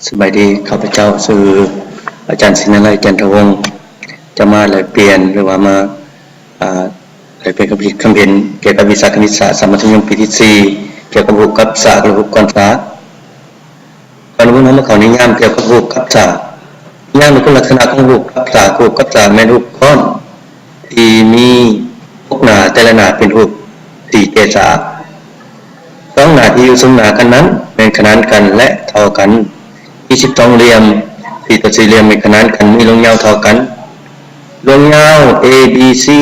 ສະບາຍດີ, ຂ້າພະເຈົ້າຊື່ອາຈານ ສິນນາໄລ ຈັນທະວົງ, ຈະມາແລກປ່ຽນ ຫຼືວ່າມາ ອ່າ ແລກປ່ຽນຄຳຄິດຄຳເຫັນກ່ຽວກັບວິຊາຄະນິດສາດ ສາມັດທະຍົມປີທີສີ່ ກ່ຽວກັບຮູບກັບສາກ ແລະ ຮູບກ້ອນສາກ. ກ່ອນອື່ນເຮົາມາເຂົ້ານິຍາມກ່ຽວກັບຮູບກັບສາກ. ນິຍາມໃນຄຸນລັກສະນະຂອງຮູບກັບສາກ. ຮູບກັບສາກແມ່ນຮູບກ້ອນທີ່ມີຫົກໜ້າ, ແຕ່ລະໜ້າເປັນຮູບສີ່ແຈສາກ. ສອງໜ້າທີ່ຢູ່ເຊິ່ງໜ້າກັນນັ້ນແມ່ນຂະໜານກັນ ແລະ ເທົ່າກັນ. ມີສິບສອງຫຼ່ຽມ, ສີ່ຕໍ່ສີ່ຫຼ່ຽມແມ່ນຂະໜານກັນ, ມີລວງຍາວເທົ່າກັນ. ລວງຍາວ ເອ ບີ ຊີ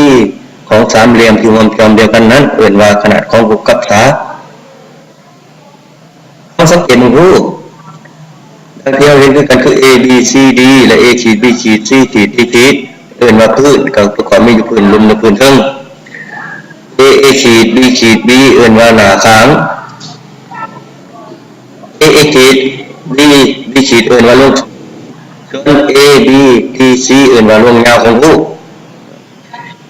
ຂອງສາມຫຼ່ຽມທີ່ຮ່ວມຈອມດຽວກັນນັ້ນ ເອີ້ນວ່າຂະໜາດຂອງຮູບກັບສາກ. ເຮົາສັງເກດເບິ່ງຮູບ ດັ່ງທີ່ເຮົາເຫັນຄືກັນ ຄື ເອ ບີ ຊີ ດີ ແລະ ເອຂີດ ບີຂີດ ຊີຂີດ ດີຂີດ ເອີ້ນວ່າພື້ນ, ກໍປະກອບມີຢູ່ພື້ນລຸ່ມ ແລະ ພື້ນເທິງ. ເອ ເອຂີດ ບີຂີດ ບີ ເອີ້ນວ່າໜ້າຂ້າງ. ເອ ເອຂີດ ບີ ບີຂີດ ເອີ້ນວ່າລວງສູງ, ສ່ວນ ເອ ບີ ດີ ຊີ ເອີ້ນວ່າລວງຍາວຂອງຮູບ.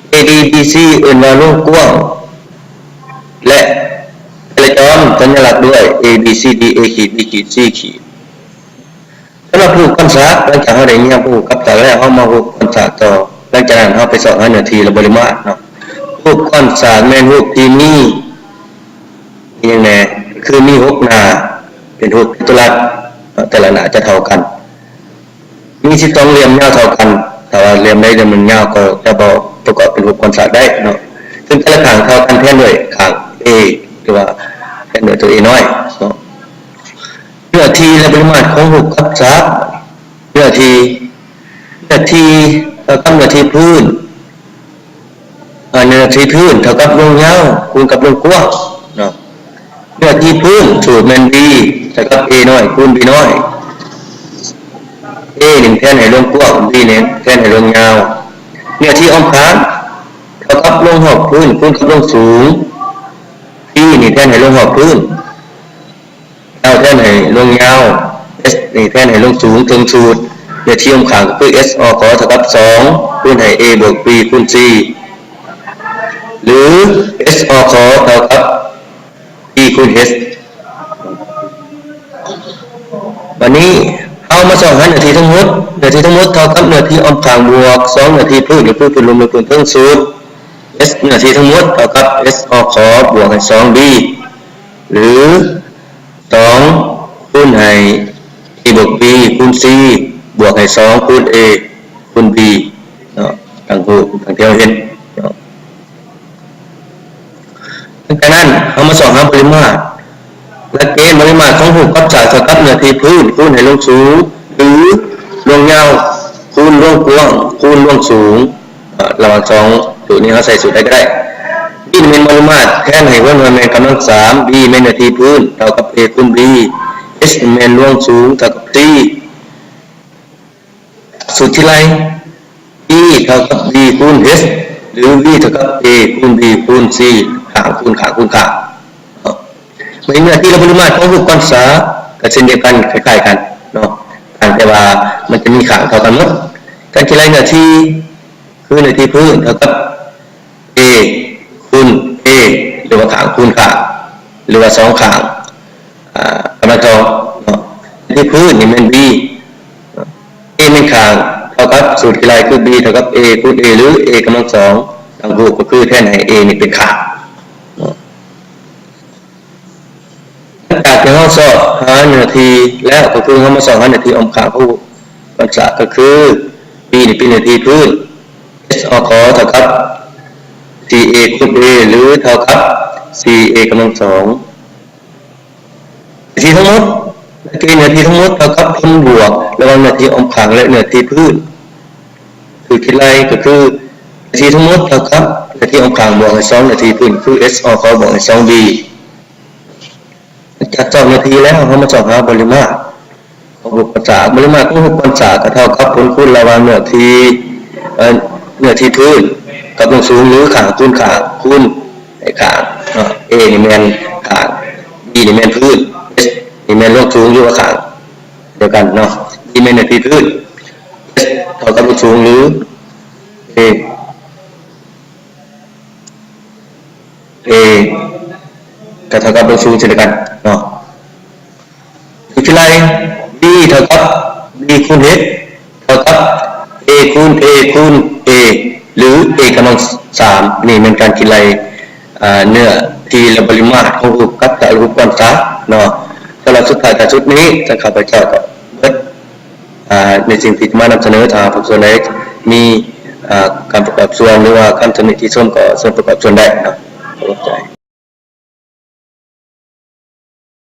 ເອ ດີ ບີ ຊີ ເອີ້ນວ່າລວງກວ້າງ ແລະ ຈະລະຈອນສັນຍະລັກດ້ວຍ ເອ ບີ ຊີ ດີ ເອຂີດ ບີຂີດ ຊີຂີດ. ສຳລັບຮູບກ້ອນສາກ, ຫຼັງຈາກເຮົາໄດ້ນິຍາມຮູບກັບສາກແລ້ວ, ເຮົາມາຮູບກ້ອນສາກຕໍ່. ຫຼັງຈາກນັ້ນເຮົາໄປຊອກຫາເນື້ອທີ່ ແລະ ປະລິມານເນາະ. ຮູບກ້ອນສາກແມ່ນຮູບທີ່ມີ ມີຫຍັງແດ່? ຄືມີຫົກໜ້າ ເປັນຮູບຈັຕຸລັດເນາະ, ແຕ່ລະໜ້າຈະເທົ່າກັນ. ມີສິບສອງຫຼ່ຽມຍາວເທົ່າກັນ, ຖ້າວ່າຫຼ່ຽມໃດຫຼ່ຽມໜຶ່ງຍາວກໍຈະບໍ່ປະກອບເປັນຮູບກ້ອນສາກໄດ້ເນາະ. ເຊິ່ງແຕ່ລະຂ້າງເທົ່າກັນແທນດ້ວຍຂ້າງ A ຫຼືວ່າແທນດ້ວຍຕົວ A ນ້ອຍເນາະ. ເນື້ອທີ່ ແລະ ປະລິມານຂອງຮູບກັບສາກ. ເນື້ອທີ່, ເນື້ອທີ່ເທົ່າກັບເນື້ອທີ່ພື້ນ ອາ ເນື້ອທີ່ພື້ນເທົ່າກັບລວງຍາວຄູນກັບລວງກວ້າງເນາະ. ເນື້ອທີ່ພື້ນສູດແມ່ນ B ເທົ່າກັບ A ນ້ອຍຄູນ B ນ້ອຍ. A ນີ້ແທນໃຫ້ລວງກວ້າງ, B ນີ້ແທນໃຫ້ລວງຍາວ. ເນື້ອທີ່ອ້ອມຂ້າງເທົ່າກັບລວງຮອບພື້ນຄູນກັບລວງສູງ, P ນີ້ແທນໃຫ້ລວງຮອບພື້ນ, L ແທນໃຫ້ລວງຍາວ, S ນີ້ແທນໃຫ້ລວງສູງ. ເຊິ່ງສູດເນື້ອທີ່ອ້ອມຂ້າງກໍຄື S ອ ຂ ເທົ່າກັບສອງຄູນໃຫ້ A ບວກ B ຄູນ C ຫຼື S ອ ຂ ເທົ່າກັບ B ຄູນ H. ບັດນີ້ເຮົາມາຊອກຫາເນື້ອທີ່ທັງໝົດ. ເນື້ອທີ່ທັງໝົດເທົ່າກັບເນື້ອທີ່ອ້ອມຂ້າງບວກສອງເນື້ອທີ່ພື້ນ ກໍຄືພື້ນລຸ່ມ ແລະ ພື້ນເທິງ. ສູດ S ເນື້ອທີ່ທັງໝົດເທົ່າກັບ S ອ ຂ ບວກໃຫ້ສອງ B ຫຼື ສອງຄູນໃຫ້ A ບວກ B ຄູນ C ບວກໃຫ້ສອງຄູນ A ຄູນ B ເນາະ, ດັ່ງຮູບ ດັ່ງທີ່ເຮົາເຫັນເນາະ. ຫຼັງຈາກນັ້ນເຮົາມາຊອກຫາປະລິມາດ. ຫຼັກເກນປະລິມາດຂອງຮູບກັບສາກເທົ່າກັບເນື້ອທີ່ພື້ນຄູນໃຫ້ລວງສູງ ຫຼື ລວງຍາວຄູນລວງກວ້າງຄູນລວງສູງ. ອາ ລະຫວ່າງສອງສູດນີ້ເຮົາໃຊ້ສູດໃດກໍໄດ້. B ນີ້ແມ່ນປະລິມາດແທນໃຫ້ຫົວໜ່ວຍແມ່ນກຳລັງສາມ, B ແມ່ນເນື້ອທີ່ພື້ນເທົ່າກັບ A ຄູນ B, H ແມ່ນລວງສູງເທົ່າກັບ C. ສູດທີ່ໄລ່ B ເທົ່າກັບ B ຄູນ H ຫຼື B ເທົ່າກັບ A ຄູນ B ຄູນ C ຂ້າງຄູນຂ້າງຄູນຂ້າງ. ໃນເນື້ອທີ່ ແລະ ປະລິມາດຂອງຮູບກ້ອນສາກກໍເຊັ່ນດຽວກັນ, ຄ້າຍໆກັນເນາະ, ຕ່າງແຕ່ວ່າມັນຈະມີຂ້າງເທົ່າກັນໝົດ. ການຄິດໄລ່ເນື້ອທີ່ ຄືເນື້ອທີ່ພື້ນເທົ່າກັບ A ຄູນ A ຫຼືວ່າຂ້າງຄູນຂ້າງ ຫຼືວ່າສອງຂ້າງ ອາ ກຳລັງສອງເນາະ. ເນື້ອທີ່ພື້ນນີ້ແມ່ນ B, A ແມ່ນຂ້າງ ເທົ່າກັບ ສູດທີ່ໄລ່ຄື B ເທົ່າກັບ A ຄູນ A ຫຼື A ກຳລັງສອງ. ດັ່ງຮູບກໍຄືແທນໃຫ້ A ນີ້ເປັນຂ້າງເນາະ. ຫຼັງຈາກທີ່ເຮົາຊອກຫາເນື້ອທີ່ແລ້ວ ກໍຄືເຮົາມາຊອກຫາເນື້ອທີ່ອ້ອມຂ້າງຂອງຮູບກ້ອນສາກ ກໍຄື B ນີ້ເປັນເນື້ອທີ່ພື້ນ, S ອ ຂ ເທົ່າກັບ ສີ່ A ຄູນ A ຫຼື ເທົ່າກັບ ສີ່ A ກຳລັງສອງ. ເນື້ອທີ່ທັງໝົດ ແລະ ເກນເນື້ອທີ່ທັງໝົດເທົ່າກັບຜົນບວກລະຫວ່າງເນື້ອທີ່ອ້ອມຂ້າງ ແລະ ເນື້ອທີ່ພື້ນ. ສູດຄິດໄລ່ກໍຄື ເນື້ອທີ່ທັງໝົດເທົ່າກັບເນື້ອທີ່ອ້ອມຂ້າງບວກໃຫ້ສອງເນື້ອທີ່ພື້ນ ຄື S ອ ຂ ບວກໃຫ້ສອງ B. ຈາກຊອກເນື້ອທີ່ແລ້ວ ເຮົາມາຊອກຫາປະລິມາດຂອງຮູບກ້ອນສາກ. ປະລິມາດຂອງຮູບກ້ອນສາກກໍເທົ່າກັບຜົນຄູນລະຫວ່າງເນື້ອທີ່ ເອີ ເນື້ອທີ່ພື້ນກັບລວງສູງ ຫຼື ຂ້າງຄູນຂ້າງ ຄູນໃຫ້ຂ້າງເນາະ. A ນີ້ແມ່ນຂ້າງ, B ນີ້ແມ່ນພື້ນ, H ນີ້ແມ່ນລວງສູງ ຫຼືວ່າຂ້າງດຽວກັນເນາະ. B ແມ່ນເນື້ອທີ່ພື້ນ, H ເທົ່າກັບລວງສູງ ຫຼື A A ກໍເທົ່າກັບເບິ່ງສູງເຊັ່ນດຽວກັນເນາະ. ວິທີໄລ່ B ເທົ່າ B ຄູນ H ເທົ່າກັບ A ຄູນ A ຄູນ A ຫຼື A ກຳລັງສາມ. ນີ້ແມ່ນການຄິດໄລ່ ອ່າ ເນື້ອທີ່ ແລະ ປະລິມາດຂອງຮູບກັບ ແລະ ຮູບກ້ອນສາເນາະ. ສຳລັບສຸດທ້າຍທ້າຍສຸດນີ້ ທາງຂ້າພະເຈົ້າກໍເບິດ ອ່າ ໃນສິ່ງທີ່ຈະມານຳສະເໜີ. ຖ້າພາກສ່ວນໃດມີ ອ່າ ການປະກອບສ່ວນ ຫຼືວ່າຄຳຕຳໜິຕິຊົມ ກໍເຊີນປະກອບສ່ວນໄດ້ເນາະ. ຂອບໃຈ.